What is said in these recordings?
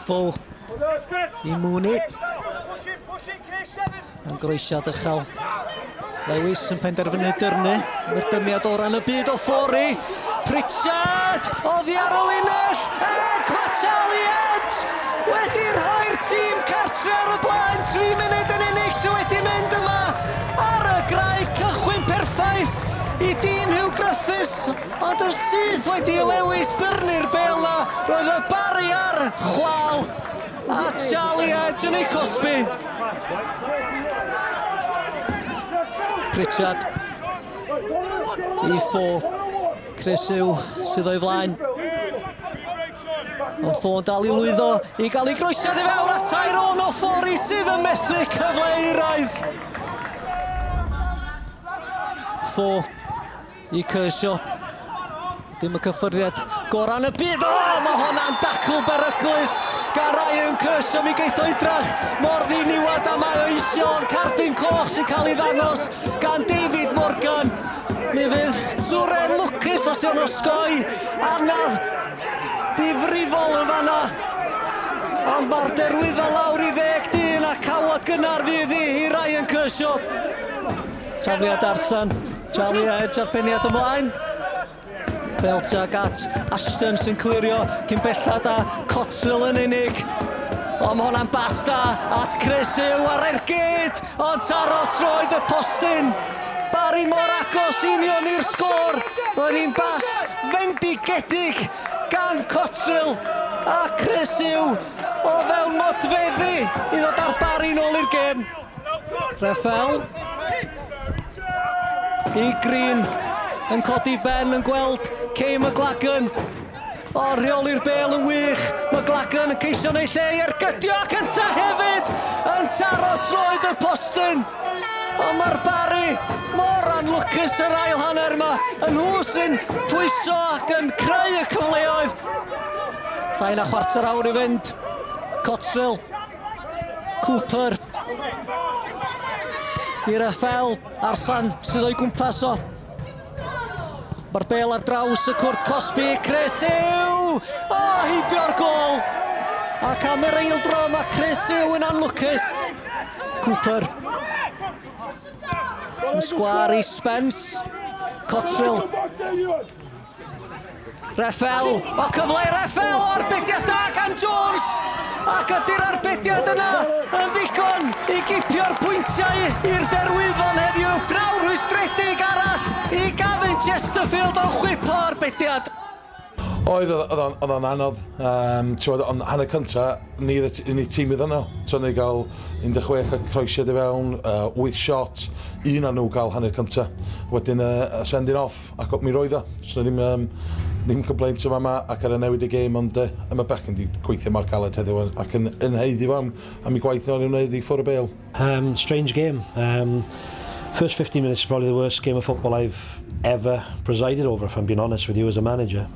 Fo i Mooney. Yn groesiad uchel. Lewis yn penderfynu dyrnu. Mae'r dyrniad orau yn y byd o Ffori. Pritchard! Oddi ar y linell! E, Charlie Edge! Wedi rhoi'r tîm cartre ar y blaen, 3 munud yn unig sydd wedi mynd yma ar y graig, cychwyn perffaith i dîm Hugh Griffiths, ond yn syth wedi i Lewis ddyrnu'r bêl 'na, roedd y Barry ar chwal, a Charlie Edge yn ei cosbi. Pritchard i ffo. Chris Hugh sydd o'i flaen. Ond Ffo'n dal i lwyddo i gael ei groesiad i fewn at Tyrone Ofori sydd yn methu cyfle euraidd. Ffo i Kershaw. Dim y cyffyrddiad gorau yn y byd. O, mae hwnna'n dacl beryglus gan Ryan Kershaw. Mi geith o edrach mor ddiniwad a mae o eisio, ond cardyn coch sy'n cael ei ddangos gan David Morgan. Mi fydd Twren lwcus os 'di o'n osgoi anaf difrifol yn fanna. Ond mae'r derwyddo lawr i ddeg dyn a cawod gynnar fydd hi i Ryan Kershaw. Tafliad Arsan, Charlie Edge a'r peniad ymlaen. Bel tuag at Ashton sy'n clirio cyn bellad a Cotterill yn unig. O, mae hwnna'n bas da at Chris Hugh ar ergyd, ond taro troed y postyn. Barry mor agos union i'r sgôr. Roedd hi'n bas fendigedig gan Cotterill a Chris Hugh o fewn modfeddi i ddod â'r Barry nôl i'r gêm. Reffel i Green yn codi ben yn gweld Kay McLagan. O, rheoli'r bêl yn wych. McLagan yn ceisio neu lle i ergydio ac ynta hefyd yn taro troed y postyn. Ond mae'r Barry mor anlwcus yr ail hanner yma. Y nhw sy'n pwyso ac yn creu y cyfleoedd. Llai na chwarter awr i fynd. Cotterill. Cooper. I'r FL. Arsan sydd o'i gwmpas o. Mae'r bel ar draws y cwrt cosbi. Chris Hugh! O, heibio'r gol! Ac am yr eildro mae Chris Hugh yn anlwcus. Cooper. Yn sgwar i Spence. Cotterill. Reffel, o cyfle i Reffel, o arbediad da gan Jones! Ac ydy'r arbediad yna yn ddigon i gipio'r pwyntiau i'r Derwyddon heddiw? Prawn rhwystredig arall i Gavin Chesterfield o'n chwipo arbediad. Oedd, oedd o'n anodd. Um, Oedd, ond hanner cynta, ni oedd y unig tîm iddyn nhw. Ti'n ni gael 16 o croesiad i fewn, 8 shot, un o'n nhw gael hanner cynta. Wedyn sending off, Ac mi roedd o. So ddim, ddim complaint yma yma ac ar y newid y gêm, ond mae bechgyn wedi gweithio mor galed heddiw ac yn, yn haeddu fo am, am ei gwaith nhw'n wneud i ffwrdd y bêl. Strange game. First 15 minutes is probably the worst game of football I've ever presided over, if I'm being honest with you, as a manager.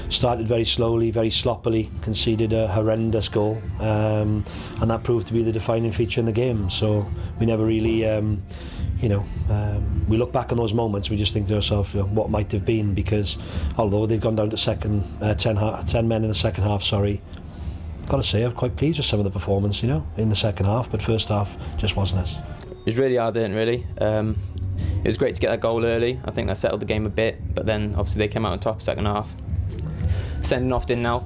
Started very slowly, very sloppily, conceded a horrendous goal, and that proved to be the defining feature in the game. So we never really, we look back on those moments, we just think to ourselves, what might have been, because although they've gone down to second, 10 men in the second half, sorry, got to say I'm quite pleased with some of the performance, in the second half, but first half just wasn't us. It was really hard, didn't really. It was great to get that goal early. I think that settled the game a bit, but then obviously they came out on top second half. Sending off didn't help,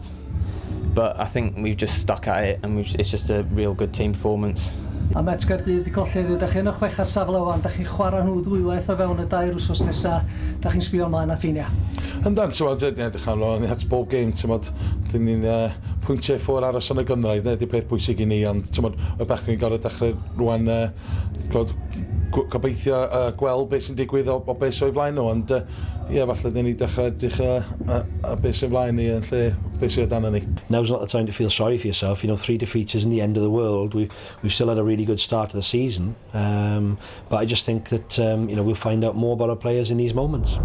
but I think we've just stuck at it, and it's just a real good team performance. A Met Gaerdydd 'di colli heddiw, dach chi yn y chweched safle wan, dach chi'n chwarae nhw ddwywaith o fewn y dair wsos nesa, dach chi'n sbio ymlaen at einia? Yndan, ti'n bod, ni'n edrych ymlaen at bob game, ti'n bod, dyn ni'n pwyntio i ffwrdd aros yn y gynghrair, 'na 'di peth bwysig i ni, ond ti'n bod, y bechgyn yn gorfod dechrau rwan, gweld, gobeithio gweld beth sy'n digwydd o beth sy'n o'i flaen nhw, ond ie, falle dyn ni dechrau edrych a beth sy'n flaen ni yn lle beth sy'n o dan ni. Now's not the time to feel sorry for yourself, 3 defeats isn't the end of the world. We've still had a really good start to the season, but I just think that we'll find out more about our players in these moments.